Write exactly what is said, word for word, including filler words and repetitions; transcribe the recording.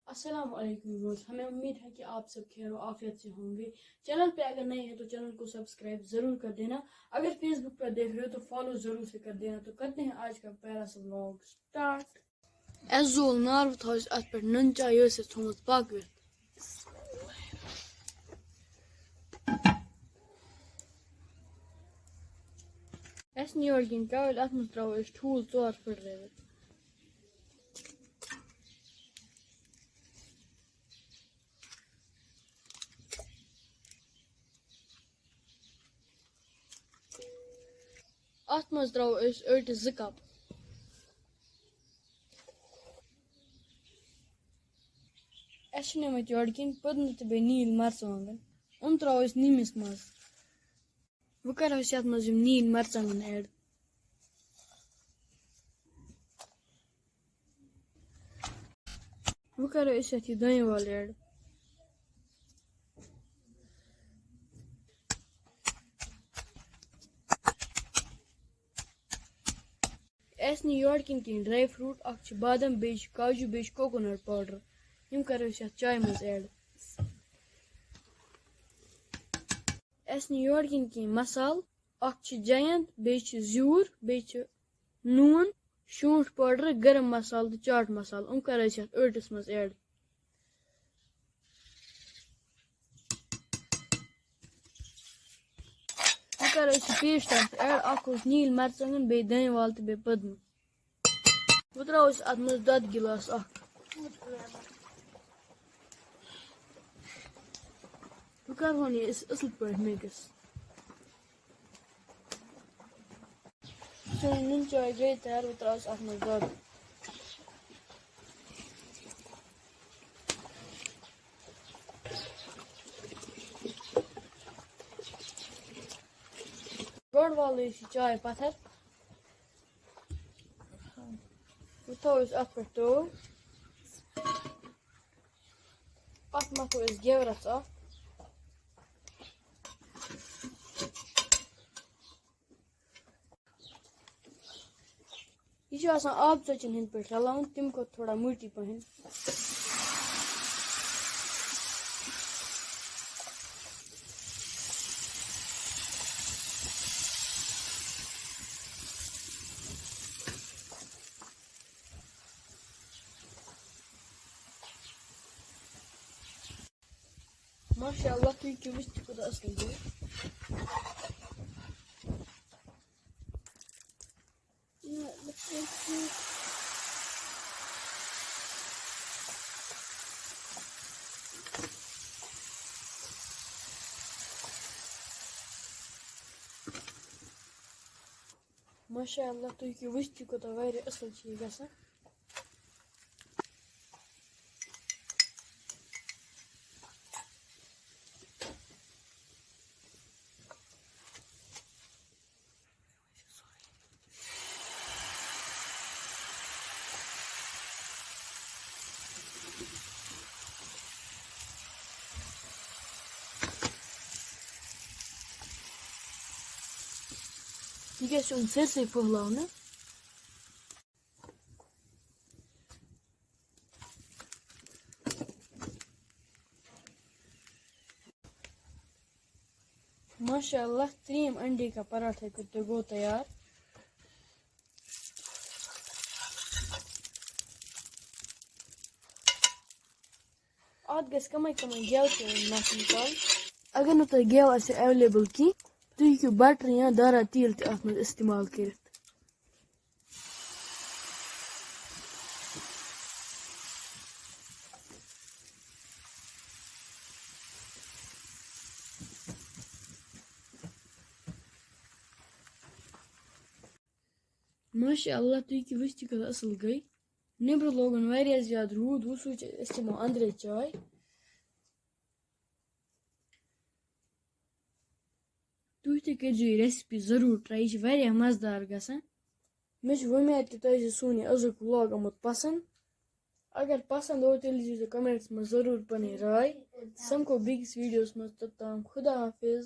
السلام علیکم ویورز، ہمیں امید ہے کہ آپ سب خیر و عافیت سے ہوں گے۔ چینل پہ اگر نئے ہیں تو چینل کو سبسکرائب ضرور کر دینا۔ اگر فیس بک پر دیکھ رہے ہو تو فالو ضرور سے کر دینا۔ تو کرتے ہیں آج کا پیارا سا ولاگ سٹارٹ۔ اَسہِ زول نار، وۄنۍ تھاوو أسۍ اَتھ پٮ۪ٹھ نُن چاے، یہِ ٲس اَسہِ تھوٚمُت پاکوِتھ۔ اَسہِ نی یورٕ کِنۍ کیٛاہ، اَتھ منٛز ترٛاوو أسۍ ٹھوٗل ژور پھٕٹرٲوِتھ۔ اَتھ منٛز ترٛاوو أسۍ ٲٹِس زٕ کپ۔ اَسہِ چھِ نِمٕتۍ یورٕ کِنۍ پٔدنہٕ تہٕ بیٚیہِ نیٖلۍ مرژٕوانٛگن۔ یِم ترٛاوو أسۍ نِمِس منٛز۔ وۄنۍ کَرو أسۍ یَتھ منٛز یِم نیٖلۍ مرژٕوانٛگن ایڈ۔ وۄنۍ کَرو أسۍ یَتھ یہِ دانہِ وَل ایڈ۔ اَسہِ نی یورٕ کِنۍ کِنۍ ڈراے فروٗٹ، اَکھ چھِ بادام، بیٚیہِ چھِ کاجوٗ، بیٚیہِ چھِ کوکونٹ پاوڈر۔ یِم کَرو أسۍ یَتھ چایہِ منٛز ایڈ۔ اَسہِ نی یورٕ کِنۍ کینٛہہ مصالہٕ، اَکھ چھِ جَیَنٛت، بیٚیہِ چھِ زیُر، بیٚیہِ چھِ نوٗن، شوٗنٛٹھ پاوڈر، گرم مصالہٕ تہٕ چاٹ مصالہٕ۔ یِم کَرو أسۍ یَتھ ٲٹِس منٛز ایڈ۔ وۄنۍ کَرو أسۍ یہِ پیسٹ اَتھ ایڈ۔ اَکھ اوس نیٖلۍ مَرژٕوانٛگَن، بیٚیہِ دانہِ وَل تہٕ بیٚیہِ پٔدنہٕ۔ وۄنۍ ترٛاوو أسۍ اَتھ منٛز دۄدٕ گِلاس اَکھ۔ وۄنۍ کَرہون یہِ أسۍ اَصٕل پٲٹھۍ مِکٕس۔ سٲنۍ نُن چاے گٔے تیار، وۄنۍ ترٛاوو أسۍ اَتھ منٛز دۄد۔ گۄڈٕ والو أسۍ یہِ چاے پَتھر۔ وۄنۍ تھاوو أسۍ اَتھ پٮ۪ٹھ تٲو۔ اَتھ مَتھو أسۍ گیوٕ رَژھ اَکھ۔ یہِ چھُ آسان آبہٕ ژۄچَن ہٕنٛدۍ پٲٹھۍ رَلاوُن، تَمہِ کھۄتہٕ تھوڑا مٔٹی پَہَن۔ ماشاء اللہ، تُہۍ کیٛاہ وٕچھِو، کوٗتاہ اَصٕل گوٚو۔ ماشاء اللہ، تُہۍ ہیٚکِو وٕچھِتھ، یہِ کوٗتاہ واریاہ اَصٕل چھِ یہِ گژھان۔ یہِ گژھِ یُن سٲرسٕے پھٔہلاونہٕ۔ ماشاء اللہ، ترٛیٚیِم انڈے کا پراٹھا کٔرِتھ گوٚو تیار۔ اَتھ گژھِ کَمٕے کَمٕے گٮ۪و تہِ یُن مَتھنہٕ تَل۔ اگر نہٕ تۄہہِ گٮ۪و آسہِ ایویلیبل کینٛہہ، تُہۍ ہیٚکِو بٹر یا دارا تیٖل تہِ اَتھ منٛز استعمال کٔرِتھ۔ ماشاء اللہ، تُہۍ ہیٚکِو وٕچھِتھ، یہِ کۭژاہ اَصٕل گٔے۔ نیٚبرٕ لوگُن واریاہ زیادٕ روٗد، وۄنۍ سوٗنٛچ اَسہِ، أسۍ چٮ۪مو أنٛدرَے چاے۔ تُہۍ تہِ کٔرۍزیو یہِ recipe ضروٗر try، یہِ چھِ واریاہ مَزٕدار گژھان۔ مےٚ چھِ وۄمید کہِ تۄہہِ آسہِ سون یہِ أزیُک vlog آمُت پَسنٛد۔ اگر پَسنٛد آو، تیٚلہِ دیٖزیو comments منٛز ضروٗر پَنٕنۍ راے۔ سَمکھو بیٚکِس videoس منٛز، توٚتام خدا حافظ۔